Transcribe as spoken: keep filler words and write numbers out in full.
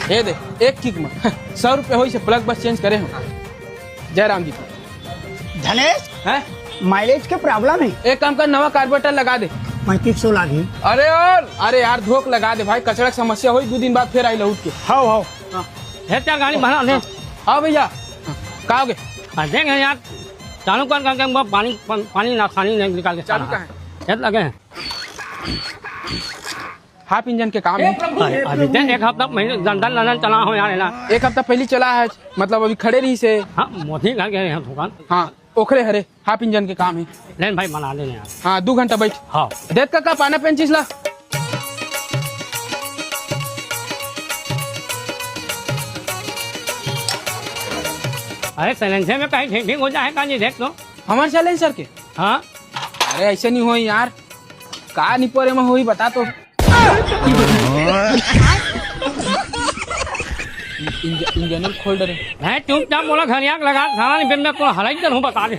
हे दे, एक किक में सौ रुपये होइस हे, प्लग बस चेंज करे हंव। जय राम जी। धनेश, हैं? माइलेज के प्रॉब्लम हे। एक काम कर, नवा कार्बोरेटर लगा दे। पैंतीस सौ लागही। अरे यार, अरे यार, धोक लगा दे भाई, कचरा के समस्या होही, दू दिन बाद फेर आही लहुट के। हव, हव। हे, चल गाड़ी भरा दे। हाँ भैया, का होगे? हाँ, देख यार, चालू कर करके वो पानी, पानी ना, पानी नहीं निकाल के चालू कहाँ हे? ये लगे हैं। हाफ इंजन के काम हे। अरे, अभी देख, एक हफ्ता पहले दन दन दन चला हो यार, है ना? एक हफ्ता पहली चला हे, मतलब अभी खड़े रहिस हे। हाँ, मोदी घर गए हैं दुकान। हाँ, ओखरे हरे, हाफ इंजन के काम हे। लेन भाई, बना लेने यार। हाँ, दू घंटा बैठ। हाँ। देख का, का पाना पेंचिस ला। अरे, साइलेंसर में कहीं ठीक, ठीक हो जाए का जी, देख तो। हमारे साइलेंसर के? हाँ। अरे, ऐसे नहीं होही यार, का निपोरे में होही, बता तो। इंज-, इंजन खोल डरे। मैं चुपचाप बोला, घर आग लगा, साला नहीं, फिर मैं तो हलाई कर हूँ, बता दे।